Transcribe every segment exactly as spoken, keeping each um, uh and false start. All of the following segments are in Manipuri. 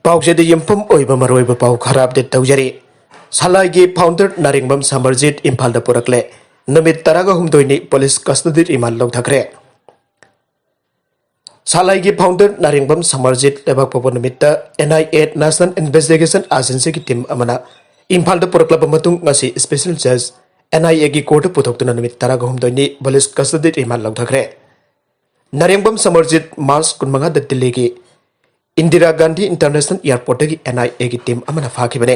ꯄꯥꯎꯆꯦꯗ ꯌꯨꯝꯐꯝ ꯑꯣꯏꯕ ꯃꯔꯨꯑꯣꯏꯕ ꯄꯥꯎ ꯈꯔ ꯑꯞꯗꯦꯠ ꯇꯧꯖꯔꯤ꯫ ꯁꯂꯥꯏꯒꯤ ꯐꯥꯎꯟꯗꯔ ꯅꯥꯔꯤꯡꯕꯝ ꯁꯃꯔꯖꯤꯠ ꯏꯝꯐꯥꯜꯗ ꯄꯨꯔꯛꯂꯦ꯫ ꯅꯨꯃꯤꯠ ꯇꯔꯥꯒ ꯍꯨꯝꯗꯣꯏꯅꯤ ꯄꯨꯂꯤꯁ ꯀꯁꯇꯗꯤ ꯔꯤꯃꯥꯟ ꯂꯧꯊꯈ꯭ꯔꯦ꯫ ꯁꯂꯥꯏꯒꯤ ꯐꯥꯎꯟꯗꯔ ꯅꯥꯔꯤꯡꯕꯝ ꯁꯃꯔꯖꯤꯠ ꯂꯩꯕꯥꯛ ꯄꯣꯛꯄ ꯅꯨꯃꯤꯠꯇ NIA National Investigation Agencyꯒꯤ ꯇꯤꯝ ꯑꯃꯅ ꯏꯝꯐꯥꯜꯗ ꯄꯨꯔꯛꯂꯕ ꯃꯇꯨꯡ, ꯉꯁꯤ ꯁ꯭ꯄꯦꯁꯦꯜ ꯖꯖ NIAꯒꯤ ꯀꯣꯔꯠꯇ ꯄꯨꯊꯣꯛꯇꯨꯅ ꯅꯨꯃꯤꯠ ꯇꯔꯥꯒ ꯍꯨꯝꯗꯣꯏꯅꯤ ꯄꯨꯂꯤꯁ ꯀꯁꯇꯗꯤ ꯔꯤꯃꯥꯟ ꯂꯧꯊꯈ꯭ꯔꯦ꯫ ꯅꯥꯔꯤꯡꯕꯝ ꯁꯃꯔꯖꯤꯠ ꯃꯥꯔꯆ ꯀꯨꯟꯃꯉꯥꯗ ꯗꯤꯜꯂꯤꯒꯤ ꯏꯟꯗꯤꯔꯥ ꯒꯥꯟꯙꯤ ꯏꯟꯇꯔꯅꯦꯁꯅꯦꯜ ꯑꯦꯌꯔꯄꯣꯔꯠꯇꯒꯤ NIAꯒꯤ ꯇꯤꯝ ꯑꯃꯅ ꯐꯥꯈꯤꯕꯅꯦ꯫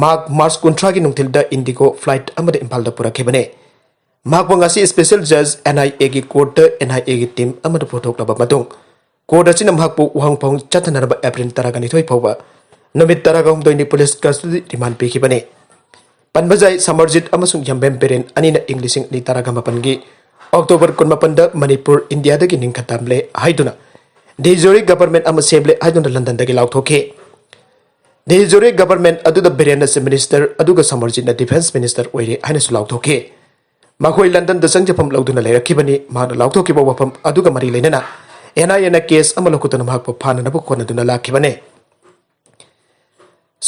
ꯃꯍꯥꯛ ꯃꯥꯔꯆ ꯀꯨꯟꯊ꯭ꯔꯥꯒꯤ ꯅꯨꯡꯊꯤꯜꯗ ꯏꯟꯗꯤꯒꯣ ꯐ꯭ꯂꯥꯏꯠ ꯑꯃꯗ ꯏꯝꯐꯥꯜꯗ ꯄꯨꯔꯛꯈꯤꯕꯅꯦ꯫ ꯃꯍꯥꯛꯄꯨ ꯉꯁꯤ ꯁ꯭ꯄꯦꯁꯦꯜ ꯖꯖ NIAꯒꯤ ꯀꯣꯔꯠꯇ NIAꯒꯤ ꯇꯤꯝ ꯑꯃꯗ ꯄꯨꯊꯣꯛꯂꯕ ꯃꯇꯨꯡ, ꯀꯣꯔꯠ ꯑꯁꯤꯅ ꯃꯍꯥꯛꯄꯨ ꯋꯥꯍꯪ ꯐꯥꯎꯍꯪ ꯆꯠꯊꯅꯅꯕ ꯑꯦꯄ꯭ꯔꯤꯜ ꯇꯔꯥꯒ ꯅꯤꯊꯣꯏ ꯐꯥꯎꯕ ꯅꯨꯃꯤꯠ ꯇꯔꯥꯒ ꯍꯨꯝꯗꯣꯏꯅꯤ ꯄꯨꯂꯤꯁ ꯀꯁꯇꯗꯤ ꯔꯤꯃꯥꯟ ꯄꯤꯈꯤꯕꯅꯤ꯫ ꯄꯟꯕꯖꯥꯏ ꯁꯃꯔꯖꯤꯠ ꯑꯃꯁꯨꯡ ꯌꯥꯝꯕꯦꯝ ꯕꯤꯔꯦꯟ ꯑꯅꯤꯅ ꯏꯪ ꯂꯤꯁꯤꯡ ꯑꯅꯤ ꯇꯔꯥꯒ ꯃꯥꯄꯟꯒꯤ ꯑꯣꯛꯇꯣꯕꯔ ꯀꯨꯟꯃꯥꯄꯟꯗ ꯃꯅꯤꯄꯨꯔ ꯏꯟꯗꯤꯌꯥꯗꯒꯤ ꯅꯤꯡꯈꯠꯂꯝꯂꯦ ꯍꯥꯏꯗꯨꯅ ꯗꯤꯖꯣꯔꯤ ꯒꯕꯔꯃꯦꯟ ꯑꯃ ꯁꯦꯝꯂꯦ ꯍꯥꯏꯗꯨꯅ ꯂꯟꯗꯟꯗꯒꯤ ꯂꯥꯎꯊꯣꯛꯈꯤ꯫ ꯗꯤꯖꯣꯔꯤ ꯒꯕꯔꯃꯦꯟ ꯑꯗꯨꯗ ꯕꯤꯔꯦꯟꯅ ꯆꯤꯐ ꯃꯤꯅꯤꯁꯇꯔ ꯑꯗꯨꯒ ꯁꯃꯔꯖꯤꯠꯅ ꯗꯤꯐꯦꯟꯁ ꯃꯤꯅꯤꯁꯇꯔ ꯑꯣꯏꯔꯦ ꯍꯥꯏꯅꯁꯨ ꯂꯥꯎꯊꯣꯛꯈꯤ꯫ ꯃꯈꯣꯏ ꯂꯟꯗꯟꯗ ꯆꯪꯖꯐꯝ ꯂꯧꯗꯨꯅ ꯂꯩꯔꯛꯈꯤꯕꯅꯤ꯫ ꯃꯍꯥꯛꯅ ꯂꯥꯎꯊꯣꯛꯈꯤꯕ ꯋꯥꯐꯝ ꯑꯗꯨꯒ ꯃꯔꯤ ꯂꯩꯅꯅ NIAꯅ ꯀꯦꯁ ꯑꯃ ꯂꯧꯈꯠꯇꯨꯅ ꯃꯍꯥꯛꯄꯨ ꯐꯥꯅꯅꯕ ꯍꯣꯠꯅꯗꯨꯅ ꯂꯥꯛꯈꯤꯕꯅꯤ꯫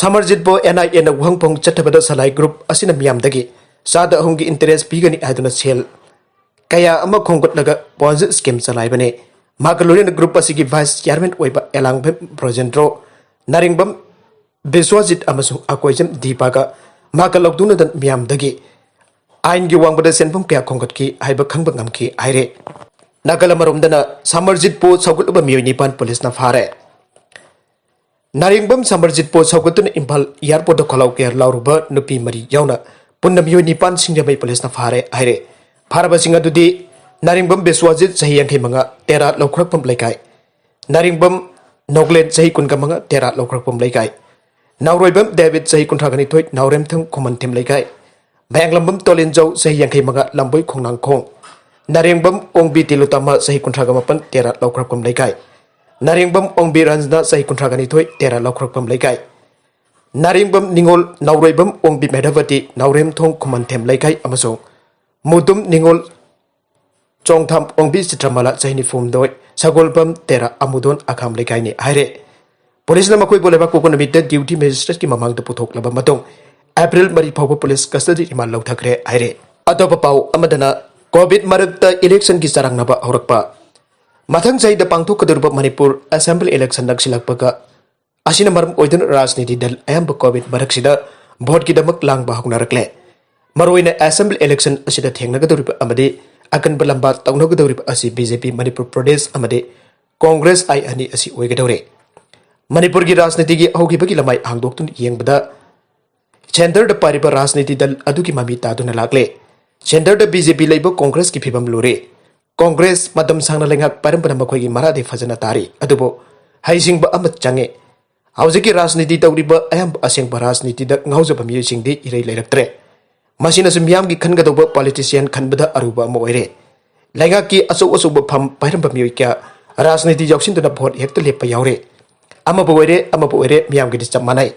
ꯁꯃꯔꯖꯤꯠꯄꯨ NIAꯅ ꯋꯥꯍꯪ ꯐꯥꯎꯍꯪ ꯆꯠꯊꯕꯗ ꯁꯂꯥꯏ ꯒ꯭ꯔꯨꯞ ꯑꯁꯤꯅ ꯃꯤꯌꯥꯝꯗꯒꯤ ꯆꯥꯗ ꯑꯍꯨꯝꯒꯤ ꯏꯟꯇꯔꯦꯁ ꯄꯤꯒꯅꯤ ꯍꯥꯏꯗꯨꯅ ꯁꯦꯜ ꯀꯌꯥ ꯑꯃ ꯈꯣꯝꯒꯠꯂꯒ ꯄꯣꯟꯖꯤ ꯁ꯭ꯀꯤꯝ ꯆꯂꯥꯏꯕꯅꯤ꯫ ꯃꯍꯥꯛꯀ ꯂꯣꯏꯅꯅ ꯒ꯭ꯔꯨꯞ ꯑꯁꯤꯒꯤ ꯚꯥꯏꯁ ꯆꯤꯌꯥꯔꯃꯦꯟ ꯑꯣꯏꯕ ꯑꯦꯂꯥꯡꯕꯦꯝ ꯕ꯭ꯔꯣꯖꯦꯟꯗ꯭ꯔꯣ, ꯅꯥꯔꯤꯡꯕꯝ ꯕꯤꯁ꯭ꯋꯖꯤꯠ ꯑꯃꯁꯨꯡ ꯑꯀꯣꯏꯖꯝ ꯗꯤꯄꯥꯒ ꯃꯍꯥꯛꯀ ꯂꯧꯗꯨꯅꯗꯅ ꯃꯤꯌꯥꯝꯗꯒꯤ ꯑꯥꯏꯟꯒꯤ ꯋꯥꯡꯃꯗ ꯁꯦꯟꯐꯝ ꯀꯌꯥ ꯈꯣꯝꯒꯠꯈꯤ ꯍꯥꯏꯕ ꯈꯪꯕ ꯉꯝꯈꯤ ꯍꯥꯏꯔꯦ꯫ ꯅꯥꯀꯜ ꯑꯃꯔꯣꯝꯗꯅ ꯁꯃꯔꯖꯤꯠꯄꯨ ꯁꯧꯒꯠꯂꯨꯕ ꯃꯤꯑꯣꯏ ꯅꯤꯄꯥꯟ ꯄꯨꯂꯤꯁꯅ ꯐꯥꯔꯦ꯫ ꯅꯥꯔꯤꯡꯕꯝ ꯁꯃꯔꯖꯤꯠꯄꯨ ꯁꯧꯒꯠꯇꯨꯅ ꯏꯝꯐꯥꯜ ꯑꯦꯌꯔꯄꯣꯔꯠꯇ ꯈꯣꯜꯂꯥꯎ ꯀꯌꯥ ꯂꯥꯎꯔꯨꯕ ꯅꯨꯄꯤ ꯃꯔꯤ ꯌꯥꯎꯅ ꯄꯨꯟꯅ ꯃꯤꯑꯣꯏ ꯅꯤꯄꯥꯟ ꯁꯤꯡꯖꯃꯩ ꯄꯨꯂꯤꯁꯅ ꯐꯥꯔꯦ ꯍꯥꯏꯔꯦ꯫ ꯐꯥꯔꯕꯁꯤꯡ ꯑꯗꯨꯗꯤ ꯅꯥꯔꯤꯡꯕꯝ ꯕꯤꯁ꯭ꯋꯖꯤꯠ, ꯆꯍꯤ ꯌꯥꯡꯈꯩ ꯃꯉꯥ, ꯇꯦꯔꯥ ꯂꯧꯈ꯭ꯔꯛꯄꯝ ꯂꯩꯀꯥꯏ, ꯅꯥꯔꯤꯡꯕꯝ ꯅꯣꯒꯂꯦꯟ, ꯆꯍꯤ ꯀꯨꯟꯒ ꯃꯉꯥ, ꯇꯦꯔꯥ ꯂꯧꯈ꯭ꯔꯛꯄꯝ ꯂꯩꯀꯥꯏ, ꯅꯥꯎꯔꯣꯏꯕꯝ ꯗꯦꯕꯤꯠ, ꯆꯍꯤ ꯀꯨꯟꯊ꯭ꯔꯥꯒ ꯅꯤꯊꯣꯏ, ꯅꯥꯎꯔꯦꯝꯊꯣꯡ ꯈꯨꯃꯟꯊꯦꯝ ꯂꯩꯀꯥꯏ, ꯃꯌꯥꯡꯂꯝꯕꯝ ꯇꯣꯂꯤꯟꯖꯧ, ꯆꯍꯤ ꯌꯥꯡꯈꯩ ꯃꯉꯥ, ꯂꯝꯕꯣꯏ ꯈꯣꯡꯅꯥꯡꯈꯣꯡ, ꯅꯥꯔꯦꯡꯕꯝ ꯑꯣꯡꯕꯤ ꯇꯤꯂꯨꯇꯥꯃ, ꯆꯍꯤ ꯀꯨꯟꯊ꯭ꯔꯥꯒ ꯃꯥꯄꯟ, ꯇꯦꯔꯥ ꯂꯧꯈ꯭ꯔꯛꯄꯝ ꯂꯩꯀꯥꯏ, ꯅꯥꯔꯦꯡꯕꯝ ꯑꯣꯡꯕꯤ ꯔꯟꯖꯅꯥ, ꯆꯍꯤ ꯀꯨꯟꯊ꯭ꯔꯥꯒ ꯅꯤꯊꯣꯏ, ꯇꯦꯔꯥ ꯂꯧꯈ꯭ꯔꯛꯄꯝ ꯂꯩꯀꯥꯏ, ꯅꯥꯔꯦꯡꯕꯝ ꯅꯤꯉꯣꯜ ꯅꯥꯎꯔꯣꯏꯕꯝ ꯑꯣꯡꯕꯤ ꯃꯦꯙꯥꯕꯇꯤ, ꯅꯥꯎꯔꯦꯝꯊꯣꯡ ꯈꯨꯃꯟꯊꯦꯝ ꯂꯩꯀꯥꯏ ꯑꯃꯁꯨꯡ ꯃꯨꯗꯨꯝ ꯅꯤꯉꯣꯜ ꯆꯣꯡꯊꯥꯝ ꯑꯣꯡꯕꯤ ꯆꯤꯇ꯭ꯔꯃꯂꯥ, ꯆꯍꯤ ꯅꯤꯐꯨꯍꯨꯝꯗꯣꯏ, ꯁꯒꯣꯜꯕꯝ ꯇꯦꯔꯥ ꯑꯃꯨꯗꯣꯟ ꯑꯈꯥꯝ ꯂꯩꯀꯥꯏꯅꯤ ꯍꯥꯏꯔꯦ꯫ ꯄꯨꯂꯤꯁꯅ ꯃꯈꯣꯏꯕꯨ ꯂꯩꯕꯥꯛꯄꯣꯛꯄ ꯅꯨꯃꯤꯠꯇ ꯗ꯭ꯌꯨꯇꯤ ꯃꯦꯖꯤꯁꯇ꯭ꯔꯦꯠꯀꯤ ꯃꯃꯥꯡꯗ ꯄꯨꯊꯣꯛꯂꯕ ꯃꯇꯨꯡ ꯑꯦꯄ꯭ꯔꯤꯜ ꯃꯔꯤ ꯐꯥꯎꯕ ꯄꯨꯂꯤꯁ ꯀꯁꯇꯗꯤ ꯔꯤꯃꯥꯟ ꯂꯧꯊꯈ꯭ꯔꯦ ꯍꯥꯏꯔꯦ꯫ ꯑꯇꯣꯞꯄ ꯄꯥꯎ ꯑꯃꯗꯅ, ꯀꯣꯚꯤꯗ ꯃꯔꯛꯇ ꯏꯂꯦꯛꯁꯟꯒꯤ ꯆꯔꯥꯡꯅꯕ ꯍꯧꯔꯛꯄ꯫ ꯃꯊꯪ ꯆꯍꯤꯗ ꯄꯥꯡꯊꯣꯛꯀꯗꯧꯔꯤꯕ ꯃꯅꯤꯄꯨꯔ ꯑꯦꯁꯦꯝꯕ꯭ꯂꯤ ꯏꯂꯦꯛꯁꯟ ꯅꯛꯁꯤꯜꯂꯛꯄꯒ ꯑꯁꯤꯅ ꯃꯔꯝ ꯑꯣꯏꯗꯨꯅ ꯔꯥꯖꯅꯤꯇꯤ ꯗꯜ ꯑꯌꯥꯝꯕ ꯀꯣꯚꯤꯗ ꯃꯔꯛꯁꯤꯗ ꯚꯣꯠꯀꯤꯗꯃꯛ ꯂꯥꯡꯕ ꯍꯧꯅꯔꯛꯂꯦ꯫ ꯃꯔꯨꯑꯣꯏꯅ ꯑꯦꯁꯦꯝꯕ꯭ꯂꯤ ꯏꯂꯦꯛꯁꯟ ꯑꯁꯤꯗ ꯊꯦꯡꯅꯒꯗꯧꯔꯤꯕ ꯑꯃꯗꯤ ꯑꯀꯟꯕ ꯂꯝꯕꯥ ꯇꯧꯅꯒꯗꯧꯔꯤꯕ ꯑꯁꯤ ꯕꯤ ꯖꯦ ꯄꯤ ꯃꯅꯤꯄꯨꯔ ꯄ꯭ꯔꯗꯦꯁ ꯑꯃꯗꯤ ꯀꯣꯡꯒ꯭ꯔꯦꯁ ꯑꯥꯏ ꯑꯅꯤ ꯑꯁꯤ ꯑꯣꯏꯒꯗꯧꯔꯦ꯫ ꯃꯅꯤꯄꯨꯔꯒꯤ ꯔꯥꯖꯅꯤꯇꯤꯒꯤ ꯍꯧꯈꯤꯕꯒꯤ ꯂꯃꯥꯏ ꯍꯥꯡꯗꯣꯛꯇꯨꯅ ꯌꯦꯡꯕꯗ ꯁꯦꯟꯇꯔꯗ ꯄꯥꯏꯔꯤꯕ ꯔꯥꯖꯅꯤꯇꯤ ꯗꯜ ꯑꯗꯨꯒꯤ ꯃꯃꯤ ꯇꯥꯗꯨꯅ ꯂꯥꯛꯂꯦ꯫ ꯁꯦꯟꯇꯔꯗ ꯕꯤ ꯖꯦ ꯄꯤ ꯂꯩꯕ ꯀꯣꯡꯒ꯭ꯔꯦꯁꯀꯤ ꯐꯤꯕꯝ ꯂꯨꯔꯦ꯫ ꯀꯣꯡꯒ꯭ꯔꯦꯁ ꯃꯇꯝ ꯁꯥꯡꯅ ꯂꯩꯉꯥꯛ ꯄꯥꯏꯔꯝꯕꯅ ꯃꯈꯣꯏꯒꯤ ꯃꯔꯥꯗꯤ ꯐꯖꯅ ꯇꯥꯔꯤ, ꯑꯗꯨꯕꯨ ꯍꯩꯁꯤꯡꯕ ꯑꯃ ꯆꯪꯉꯦ꯫ ꯍꯧꯖꯤꯛꯀꯤ ꯔꯥꯖꯅꯤꯇꯤ ꯇꯧꯔꯤꯕ ꯑꯌꯥꯝꯕ ꯑꯁꯦꯡꯕ ꯔꯥꯖꯅꯤꯇꯤꯗ ꯉꯥꯎꯖꯕ ꯃꯤꯑꯣꯏꯁꯤꯡꯗꯤ ꯏꯔꯩ ꯂꯩꯔꯛꯇ꯭ꯔꯦ꯫ ꯃꯁꯤꯅꯁꯨ ꯃꯤꯌꯥꯝꯒꯤ ꯈꯟꯒꯗꯧꯕ ꯄꯣꯂꯤꯇꯤꯁꯤꯌꯥꯟ ꯈꯟꯕꯗ ꯑꯔꯨꯕ ꯑꯃ ꯑꯣꯏꯔꯦ꯫ ꯂꯩꯉꯥꯛꯀꯤ ꯑꯆꯧ ꯑꯆꯧꯕ ꯐꯝ ꯄꯥꯏꯔꯝꯕ ꯃꯤꯑꯣꯏ ꯀꯌꯥ ꯔꯥꯖꯅꯤꯇꯤ ꯌꯥꯎꯁꯤꯟꯗꯨꯅ ꯚꯣꯠ ꯍꯦꯛꯇ ꯂꯦꯞꯄ ꯌꯥꯎꯔꯦ꯫ ꯑꯃꯕꯨ ꯑꯣꯏꯔꯦ, ꯑꯃꯕꯨ ꯑꯣꯏꯔꯦ, ꯃꯤꯌꯥꯝꯒꯤꯗꯤ ꯆꯞ ꯃꯥꯟꯅꯩ꯫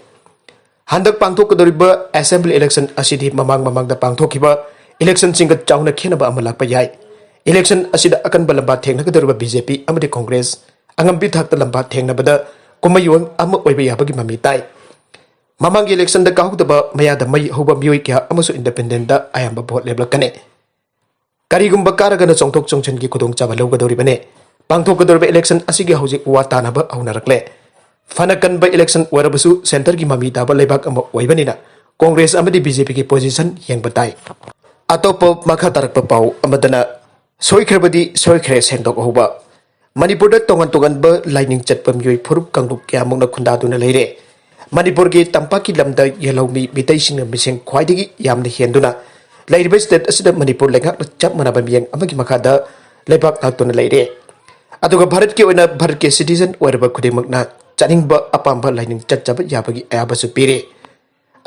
ꯍꯟꯗꯛ ꯄꯥꯡꯊꯣꯛꯀꯗꯧꯔꯤꯕ ꯑꯦꯁꯦꯝꯕ꯭ꯂꯤ ꯏꯂꯦꯛꯁꯟ ꯑꯁꯤꯗꯤ ꯃꯃꯥꯡ ꯃꯃꯥꯡꯗ ꯄꯥꯡꯊꯣꯛꯈꯤꯕ ꯏꯂꯦꯛꯁꯟꯁꯤꯡꯒ ꯆꯥꯎꯅ ꯈꯦꯠꯅꯕ ꯑꯃ ꯂꯥꯛꯄ ꯌꯥꯏ꯫ ꯏꯂꯦꯛꯁꯟ ꯑꯁꯤꯗ ꯑꯀꯟꯕ ꯂꯝꯕꯥ ꯊꯦꯡꯅꯒꯗꯧꯔꯤꯕ ꯕꯤ ꯖꯦ ꯄꯤ ꯑꯃꯗꯤ ꯀꯣꯡꯒ꯭ꯔꯦꯁ ꯑꯉꯝꯕꯤ ꯊꯥꯛꯇ ꯂꯝꯕꯥ ꯊꯦꯡꯅꯕꯗ ꯀꯨꯝꯍꯩ ꯑꯃ ꯑꯣꯏꯕ ꯌꯥꯕꯒꯤ ꯃꯃꯤ ꯇꯥꯏ꯫ ꯃꯃꯥꯡꯒꯤ ꯏꯂꯦꯛꯁꯟꯗ ꯀꯥꯍꯧꯗꯕ ꯃꯌꯥꯗ ꯃꯩ ꯍꯧꯕ ꯃꯤꯑꯣꯏ ꯀꯌꯥ ꯑꯃꯁꯨ ꯏꯟꯗꯤꯄꯦꯟꯗꯦꯟꯗ ꯑꯌꯥꯝꯕ ꯚꯣꯠ ꯂꯦꯞꯂꯛꯀꯅꯤ꯫ ꯀꯔꯤꯒꯨꯝꯕ ꯀꯥꯔꯒꯅ ꯆꯣꯡꯊꯣꯛ ꯆꯣꯡꯁꯤꯟꯒꯤ ꯈꯨꯗꯣꯡꯆꯥꯕ ꯂꯧꯒꯗꯧꯔꯤꯕꯅꯤ꯫ ꯄꯥꯡꯊꯣꯛꯀꯗꯧꯔꯤꯕ ꯏꯂꯦꯛꯁꯟ ꯑꯁꯤꯒꯤ ꯍꯧꯖꯤꯛ ꯋꯥ ꯇꯥꯅꯕ ꯍꯧꯅꯔꯛꯂꯦ꯫ ꯐꯅ ꯀꯟꯕ ꯏꯂꯦꯛꯁꯟ ꯑꯣꯏꯔꯕꯁꯨ ꯁꯦꯟꯇꯔꯒꯤ ꯃꯃꯤ ꯇꯥꯕ ꯂꯩꯕꯥꯛ ꯑꯃ ꯑꯣꯏꯕꯅꯤꯅ ꯀꯣꯡꯒ꯭ꯔꯦꯁ ꯑꯃꯗꯤ ꯕꯤ ꯖꯦ ꯄꯤꯒꯤ ꯄꯣꯖꯤꯁꯟ ꯌꯦꯡꯕ ꯇꯥꯏ꯫ ꯑꯇꯣꯞꯄ ꯃꯈꯥ ꯇꯥꯔꯛꯄ ꯄꯥꯎ ꯑꯃꯗꯅ, ꯁꯣꯏꯈ꯭ꯔꯕꯗꯤ ꯁꯣꯏꯈ꯭ꯔꯦ ꯁꯦꯡꯗꯣꯛꯍꯧꯕ꯫ ꯃꯅꯤꯄꯨꯔꯗ ꯇꯣꯉꯥꯟ ꯇꯣꯉꯥꯟꯕ ꯂꯥꯏꯅꯤꯡ ꯆꯠꯄ ꯃꯤꯑꯣꯏ ꯐꯨꯔꯨꯞ ꯀꯥꯡꯂꯨꯞ ꯀꯌꯥꯃꯨꯛꯅ ꯈꯨꯟꯗꯥꯗꯨꯅ ꯂꯩꯔꯦ꯫ ꯃꯅꯤꯄꯨꯔꯒꯤ ꯇꯝꯄꯥꯛꯀꯤ ꯂꯝꯗ ꯌꯦꯜꯍꯧꯃꯤ ꯃꯤꯇꯩꯁꯤꯡꯅ ꯃꯤꯁꯤꯡ ꯈ꯭ꯋꯥꯏꯗꯒꯤ ꯌꯥꯝꯅ ꯍꯦꯟꯗꯨꯅ ꯂꯩꯔꯤꯕ ꯁ꯭ꯇꯦꯠ ꯑꯁꯤꯗ ꯃꯅꯤꯄꯨꯔ ꯂꯩꯉꯥꯛꯅ ꯆꯞ ꯃꯥꯟꯅꯕ ꯃꯤꯠꯌꯦꯡ ꯑꯃꯒꯤ ꯃꯈꯥꯗ ꯂꯩꯕꯥꯛ ꯉꯥꯛꯇꯨꯅ ꯂꯩꯔꯦ꯫ ꯑꯗꯨꯒ ꯚꯥꯔꯠꯀꯤ ꯑꯣꯏꯅ ꯚꯥꯔꯠꯀꯤ ꯁꯤꯇꯤꯖꯟ ꯑꯣꯏꯔꯕ ꯈꯨꯗꯤꯡꯃꯛꯅ ꯆꯥꯅꯤꯡꯕ ꯑꯄꯥꯝꯕ ꯂꯥꯏꯅꯤꯡ ꯆꯠꯆꯕ ꯌꯥꯕꯒꯤ ꯑꯌꯥꯕꯁꯨ ꯄꯤꯔꯦ꯫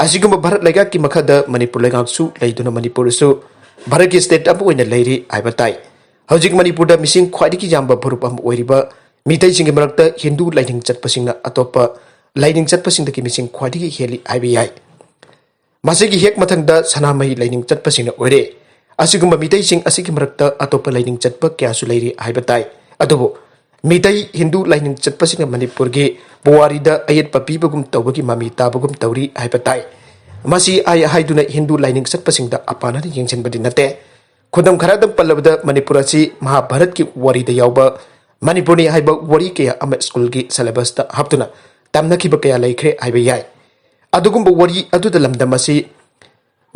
ꯑꯁꯤꯒꯨꯝꯕ ꯚꯥꯔꯠ ꯂꯩꯉꯥꯛꯀꯤ ꯃꯈꯥꯗ ꯃꯅꯤꯄꯨꯔ ꯂꯩꯉꯥꯛꯁꯨ ꯂꯩꯗꯨꯅ ꯃꯅꯤꯄꯨꯔꯁꯨ ꯚꯥꯔꯠꯀꯤ ꯁ꯭ꯇꯦꯠ ꯑꯃ ꯑꯣꯏꯅ ꯂꯩꯔꯤ ꯍꯥꯏꯕ ꯇꯥꯏ꯫ ꯍꯧꯖꯤꯛ ꯃꯅꯤꯄꯨꯔꯗ ꯃꯤꯁꯤꯡ ꯈ꯭ꯋꯥꯏꯗꯒꯤ ꯌꯥꯝꯕ ꯐꯨꯔꯨꯞ ꯑꯃ ꯑꯣꯏꯔꯤꯕ ꯃꯤꯇꯩꯁꯤꯡꯒꯤ ꯃꯔꯛꯇ ꯍꯤꯟꯗꯨ ꯂꯥꯏꯅꯤꯡ ꯆꯠꯄꯁꯤꯡꯅ ꯑꯇꯣꯞꯄ ꯂꯥꯏꯅꯤꯡ ꯆꯠꯄꯁꯤꯡꯗꯒꯤ ꯃꯤꯁꯤꯡ ꯈ꯭ꯋꯥꯏꯗꯒꯤ ꯍꯦꯜꯂꯤ ꯍꯥꯏꯕ ꯌꯥꯏ꯫ ꯃꯁꯤꯒꯤ ꯍꯦꯛ ꯃꯊꯪꯗ ꯁꯅꯥꯃꯍꯤ ꯂꯥꯏꯅꯤꯡ ꯆꯠꯄꯁꯤꯡꯅ ꯑꯣꯏꯔꯦ꯫ ꯑꯁꯤꯒꯨꯝꯕ ꯃꯤꯇꯩꯁꯤꯡ ꯑꯁꯤꯒꯤ ꯃꯔꯛꯇ ꯑꯇꯣꯞꯄ ꯂꯥꯏꯅꯤꯡ ꯆꯠꯄ ꯀꯌꯥꯁꯨ ꯂꯩꯔꯤ ꯍꯥꯏꯕ ꯇꯥꯏ꯫ ꯑꯗꯨꯕꯨ ꯃꯤꯇꯩ ꯍꯤꯟꯗꯨ ꯂꯥꯏꯅꯤꯡ ꯆꯠꯄꯁꯤꯡꯅ ꯃꯅꯤꯄꯨꯔꯒꯤ ꯄꯨꯋꯥꯔꯤꯗ ꯑꯌꯦꯠꯄ ꯄꯤꯕꯒꯨꯝ ꯇꯧꯕꯒꯤ ꯃꯃꯤ ꯇꯥꯕꯒꯨꯝ ꯇꯧꯔꯤ ꯍꯥꯏꯕ ꯇꯥꯏ꯫ ꯃꯁꯤ ꯍꯥꯏ ꯍꯥꯏꯗꯨꯅ ꯍꯤꯟꯗꯨ ꯂꯥꯏꯅꯤꯡ ꯆꯠꯄꯁꯤꯡꯗ ꯑꯄꯥꯅꯅ ꯌꯦꯡꯁꯤꯟꯕꯗꯤ ꯅꯠꯇꯦ꯫ ꯈꯨꯗꯝ ꯈꯔꯗꯪ ꯄꯜꯂꯕꯗ, ꯃꯅꯤꯄꯨꯔ ꯑꯁꯤ ꯃꯍꯥꯚꯥꯔꯠꯀꯤ ꯋꯥꯔꯤꯗ ꯌꯥꯎꯕ ꯃꯅꯤꯄꯨꯔꯅꯤ ꯍꯥꯏꯕ ꯋꯥꯔꯤ ꯀꯌꯥ ꯑꯃ ꯁ꯭ꯀꯨꯜꯒꯤ ꯁꯦꯂꯦꯕꯁꯇ ꯍꯥꯞꯇꯨꯅ ꯇꯝꯅꯈꯤꯕ ꯀꯌꯥ ꯂꯩꯈ꯭ꯔꯦ ꯍꯥꯏꯕ ꯌꯥꯏ꯫ ꯑꯗꯨꯒꯨꯝꯕ ꯋꯥꯔꯤ ꯑꯗꯨꯗ ꯂꯝꯗꯝ ꯑꯁꯤ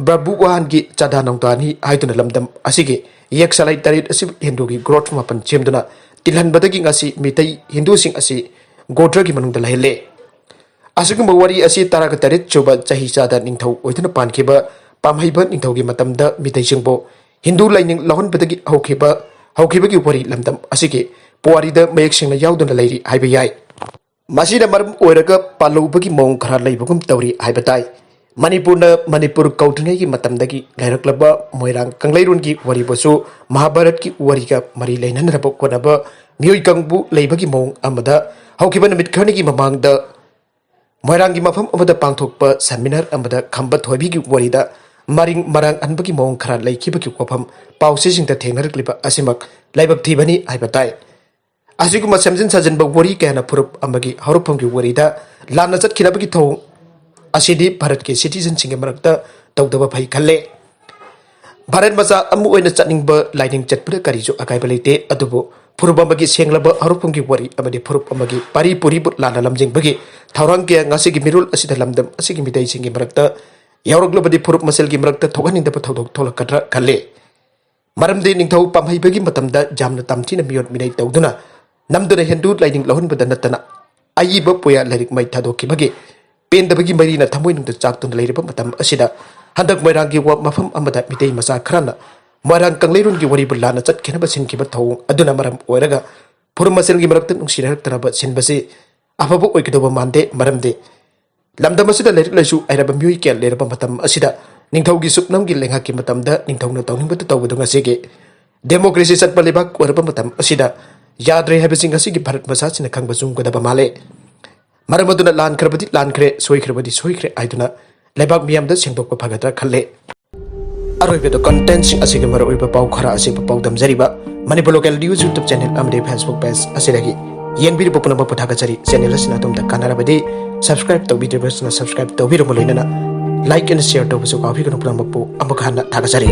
ꯕ꯭ꯔꯕꯨꯋꯥꯟꯒꯤ ꯆꯥꯗꯥ ꯅꯧꯗꯥꯅꯤ ꯍꯥꯏꯗꯨꯅ ꯂꯝꯗꯝ ꯑꯁꯤꯒꯤ ꯌꯦꯛꯁꯂꯥꯏ ꯇꯔꯦꯠ ꯑꯁꯤ ꯍꯤꯟꯗꯨꯒꯤ ꯒ꯭ꯔꯣꯊ ꯃꯥꯄꯟ ꯁꯦꯝꯗꯨꯅ ꯇꯤꯜꯍꯟꯕꯗꯒꯤ ꯉꯁꯤ ꯃꯤꯇꯩ ꯍꯤꯟꯗꯨꯁꯤꯡ ꯑꯁꯤ ꯒꯣꯇ꯭ꯔꯒꯤ ꯃꯅꯨꯡꯗ ꯂꯩꯍꯜꯂꯦ꯫ ꯑꯁꯤꯒꯨꯝꯕ ꯋꯥꯔꯤ ꯑꯁꯤ ꯇꯔꯥꯒ ꯇꯔꯦꯠ ꯁꯨꯕ ꯆꯍꯤ ꯆꯥꯗ ꯅꯤꯡꯊꯧ ꯑꯣꯏꯗꯨꯅ ꯄꯥꯟꯈꯤꯕ ꯄꯥꯝꯍꯩꯕ ꯅꯤꯡꯊꯧꯒꯤ ꯃꯇꯝꯗ ꯃꯤꯇꯩꯁꯤꯡꯕꯨ ꯍꯤꯟꯗꯨ ꯂꯥꯏꯅꯤꯡ ꯂꯧꯍꯟꯕꯗꯒꯤ ꯍꯧꯈꯤꯕ, ꯍꯧꯈꯤꯕꯒꯤ ꯋꯥꯔꯤ ꯂꯝꯗꯝ ꯑꯁꯤꯒꯤ ꯄꯨꯋꯥꯔꯤꯗ ꯃꯌꯦꯛ ꯁꯦꯡꯅ ꯌꯥꯎꯗꯨꯅ ꯂꯩꯔꯤ ꯍꯥꯏꯕ ꯌꯥꯏ꯫ ꯃꯁꯤꯅ ꯃꯔꯝ ꯑꯣꯏꯔꯒ ꯄꯥꯜꯂꯧꯕꯒꯤ ꯃꯑꯣꯡ ꯈꯔ ꯂꯩꯕꯒꯨꯝ ꯇꯧꯔꯤ ꯍꯥꯏꯕ ꯇꯥꯏ꯫ ꯃꯅꯤꯄꯨꯔꯅ, ꯃꯅꯤꯄꯨꯔ ꯀꯧꯗ꯭ꯔꯤꯉꯩꯒꯤ ꯃꯇꯝꯗꯒꯤ ꯂꯩꯔꯛꯂꯕ ꯃꯣꯏꯔꯥꯡ ꯀꯪꯂꯩꯔꯣꯟꯒꯤ ꯋꯥꯔꯤꯕꯨꯁꯨ ꯃꯍꯥꯚꯥꯔꯠꯀꯤ ꯋꯥꯔꯤꯒ ꯃꯔꯤ ꯂꯩꯅꯅꯕ ꯈꯣꯠꯅꯕ ꯃꯤꯑꯣꯏ ꯀꯥꯡꯕꯨ ꯂꯩꯕꯒꯤ ꯃꯑꯣꯡ ꯑꯃꯗ ꯍꯧꯈꯤꯕ ꯅꯨꯃꯤꯠ ꯈꯔꯅꯤꯒꯤ ꯃꯃꯥꯡꯗ ꯃꯣꯏꯔꯥꯡꯒꯤ ꯃꯐꯝ ꯑꯃꯗ ꯄꯥꯡꯊꯣꯛꯄ ꯁꯦꯃꯤꯅꯥꯔ ꯑꯃꯗ ꯈꯝꯕ ꯊꯣꯏꯕꯤꯒꯤ ꯋꯥꯔꯤꯗ ꯃꯔꯤꯡ ꯃꯔꯥꯡ ꯍꯟꯕꯒꯤ ꯃꯑꯣꯡ ꯈꯔ ꯂꯩꯈꯤꯕꯒꯤ ꯋꯥꯐꯝ ꯄꯥꯎꯆꯦꯁꯤꯡꯗ ꯊꯦꯡꯅꯔꯛꯂꯤꯕ ꯑꯁꯤꯃꯛ ꯂꯥꯏꯕꯛ ꯊꯤꯕꯅꯤ ꯍꯥꯏꯕ ꯇꯥꯏ꯫ ꯑꯁꯤꯒꯨꯝꯕ ꯁꯦꯝꯖꯤꯟ ꯁꯥꯖꯤꯟꯕ ꯋꯥꯔꯤ ꯀꯌꯥꯅ ꯐꯨꯔꯨꯞ ꯑꯃꯒꯤ ꯍꯧꯔꯛꯐꯝꯒꯤ ꯋꯥꯔꯤꯗ ꯂꯥꯟꯅ ꯆꯠꯈꯤꯅꯕꯒꯤ ꯊꯧꯑꯣꯡ ꯑꯁꯤꯗꯤ ꯚꯥꯔꯠꯀꯤ ꯁꯤꯇꯤꯖꯟꯁꯤꯡꯒꯤ ꯃꯔꯛꯇ ꯇꯧꯗꯕ ꯐꯩ ꯈꯜꯂꯦ꯫ ꯚꯥꯔꯠ ꯃꯆꯥ ꯑꯃ ꯑꯣꯏꯅ ꯆꯠꯅꯤꯡꯕ ꯂꯥꯏꯅꯤꯡ ꯆꯠꯄꯗ ꯀꯔꯤꯁꯨ ꯑꯀꯥꯏꯕ ꯂꯩꯇꯦ, ꯑꯗꯨꯕꯨ ꯐꯨꯔꯨꯞ ꯑꯃꯒꯤ ꯁꯦꯡꯂꯕ ꯍꯧꯔꯛꯐꯝꯒꯤ ꯋꯥꯔꯤ ꯑꯃꯗꯤ ꯐꯨꯔꯨꯞ ꯑꯃꯒꯤ ꯄꯥꯔꯤ ꯄꯨꯔꯤꯕꯨ ꯂꯥꯟꯅ ꯂꯝꯖꯤꯡꯕꯒꯤ ꯊꯧꯔꯥꯡ ꯀꯌꯥ ꯉꯁꯤꯒꯤ ꯃꯤꯔꯣꯜ ꯑꯁꯤꯗ ꯂꯝꯗꯝ ꯑꯁꯤꯒꯤ ꯃꯤꯇꯩꯁꯤꯡꯒꯤ ꯃꯔꯛꯇ ꯌꯥꯎꯔꯛꯂꯕꯗꯤ ꯐꯨꯔꯨꯞ ꯃꯁꯦꯜꯒꯤ ꯃꯔꯛꯇ ꯊꯣꯛꯍꯟꯅꯤꯡꯗꯕ ꯊꯧꯗꯣꯛ ꯊꯣꯛꯂꯛꯀꯗ꯭ꯔꯥ ꯈꯜꯂꯤ꯫ ꯃꯔꯝꯗꯤ ꯅꯤꯡꯊꯧ ꯄꯥꯝꯍꯩꯕꯒꯤ ꯃꯇꯝꯗ ꯌꯥꯝꯅ ꯇꯝꯊꯤꯅ ꯃꯤꯑꯣꯠ ꯃꯤꯅꯩ ꯇꯧꯗꯨꯅ ꯅꯝꯗꯨꯅ ꯍꯤꯟꯗꯨ ꯂꯥꯏꯅꯤꯡ ꯂꯧꯍꯟꯕꯗ ꯅꯠꯇꯅ ꯑꯏꯕ ꯄꯨꯌꯥ ꯂꯥꯏꯔꯤꯛ ꯃꯩ ꯊꯥꯗꯣꯛꯈꯤꯕꯒꯤ ꯄꯦꯟꯗꯕꯒꯤ ꯃꯩꯔꯤꯅ ꯊꯃꯣꯏꯅꯨꯡꯗ ꯆꯥꯛꯇꯨꯅ ꯂꯩꯔꯕ ꯃꯇꯝ ꯑꯁꯤꯗ ꯍꯟꯗꯛ ꯃꯣꯏꯔꯥꯡꯒꯤ ꯋꯥ-, ꯃꯐꯝ ꯑꯃꯗ ꯃꯤꯇꯩ ꯃꯆꯥ ꯈꯔꯅ ꯃꯣꯏꯔꯥꯡ ꯀꯪꯂꯩꯔꯣꯟꯒꯤ ꯋꯥꯔꯤꯕꯨ ꯂꯥꯟꯅ ꯆꯠꯈꯤꯅꯕ ꯁꯤꯟꯈꯤꯕ ꯊꯧꯑꯣꯡ ꯑꯗꯨꯅ ꯃꯔꯝ ꯑꯣꯏꯔꯒ ꯐꯨꯔꯨꯞ ꯃꯁꯦꯜꯒꯤ ꯃꯔꯛꯇ ꯅꯨꯡꯁꯤꯅꯔꯛꯇꯅꯕ ꯁꯤꯟꯕꯁꯤ ꯑꯐꯕ ꯑꯣꯏꯒꯗꯧꯕ ꯃꯥꯟꯗꯦ꯫ ꯃꯔꯝꯗꯤ ꯂꯝꯗꯝ ꯑꯁꯤꯗ ꯂꯥꯏꯔꯤꯛ ꯂꯥꯏꯁꯨ ꯍꯩꯔꯕ ꯃꯤꯑꯣꯏ ꯀꯌꯥ ꯂꯩꯔꯕ ꯃꯇꯝ ꯑꯁꯤꯗ ꯅꯤꯡꯊꯧꯒꯤ ꯁꯨꯞꯅꯝꯒꯤ ꯂꯩꯉꯥꯛꯀꯤ ꯃꯇꯝꯗ ꯅꯤꯡꯊꯧꯅ ꯇꯧꯅꯤꯡꯕꯗꯨ ꯇꯧꯕꯗꯨ ꯉꯁꯤꯒꯤ ꯗꯦꯃꯣꯀ꯭ꯔꯦꯁꯤ ꯆꯠꯄ ꯂꯩꯕꯥꯛ ꯑꯣꯏꯔꯕ ꯃꯇꯝ ꯑꯁꯤꯗ ꯌꯥꯗ꯭ꯔꯦ ꯍꯥꯏꯕꯁꯤ ꯉꯁꯤꯒꯤ ꯚꯥꯔꯠ ꯃꯆꯥꯁꯤꯡꯅ ꯈꯪꯕ ꯆꯨꯝꯒꯗꯕ ꯃꯥꯜꯂꯦ꯫ ꯃꯔꯝ ꯑꯗꯨꯅ ꯂꯥꯟꯈ꯭ꯔꯕꯗꯤ ꯂꯥꯟꯈ꯭ꯔꯦ, ꯁꯣꯏꯈ꯭ꯔꯕꯗꯤ ꯁꯣꯏꯈ꯭ꯔꯦ ꯍꯥꯏꯗꯨꯅ ꯂꯩꯕꯥꯛ ꯃꯤꯌꯥꯝꯗ ꯁꯦꯡꯗꯣꯛꯄ ꯐꯒꯗ꯭ꯔꯥ ꯈꯜꯂꯦ꯫ ꯑꯔꯣꯏꯕꯗ ꯀꯟꯇꯦꯟꯁꯤꯡ ꯑꯁꯤꯒꯤ ꯃꯔꯨꯑꯣꯏꯕ ꯄꯥꯎ ꯈꯔ ꯑꯁꯤꯕꯨ ꯄꯥꯎꯗꯝꯖꯔꯤꯕ ꯃꯅꯤꯄꯨꯔ ꯂꯣꯀꯦꯜ ꯅ꯭ꯌꯨꯁ ꯌꯨꯇ꯭ꯌꯨꯕ ꯆꯦꯅꯦꯜ ꯑꯃꯗꯤ ꯐꯦꯁꯕꯨꯛ ꯄꯦꯖ ꯑꯁꯤꯗꯒꯤ꯫ ꯌꯦꯡꯕꯤꯔꯤꯕ ꯄꯨꯝꯅꯃꯛꯄꯨ ꯊꯥꯒꯠꯆꯔꯤ꯫ ꯆꯦꯅꯦꯜ ꯑꯁꯤꯅ ꯑꯗꯣꯝꯗ ꯀꯥꯟꯅꯔꯕꯗꯤ subscribe ꯇꯧꯕꯤꯗ꯭ꯔꯤꯕꯁꯤꯅ subscribe ꯇꯧꯕꯤꯔꯕ ꯂꯣꯏꯅꯅ like and share ꯇꯧꯕꯁꯨ ꯀꯥꯎꯕꯤꯒꯅꯨ꯫ ꯄꯨꯝꯅꯃꯛꯄꯨ ꯑꯃꯨꯛ ꯍꯟꯅ ꯊꯥꯒꯠꯆꯔꯤ꯫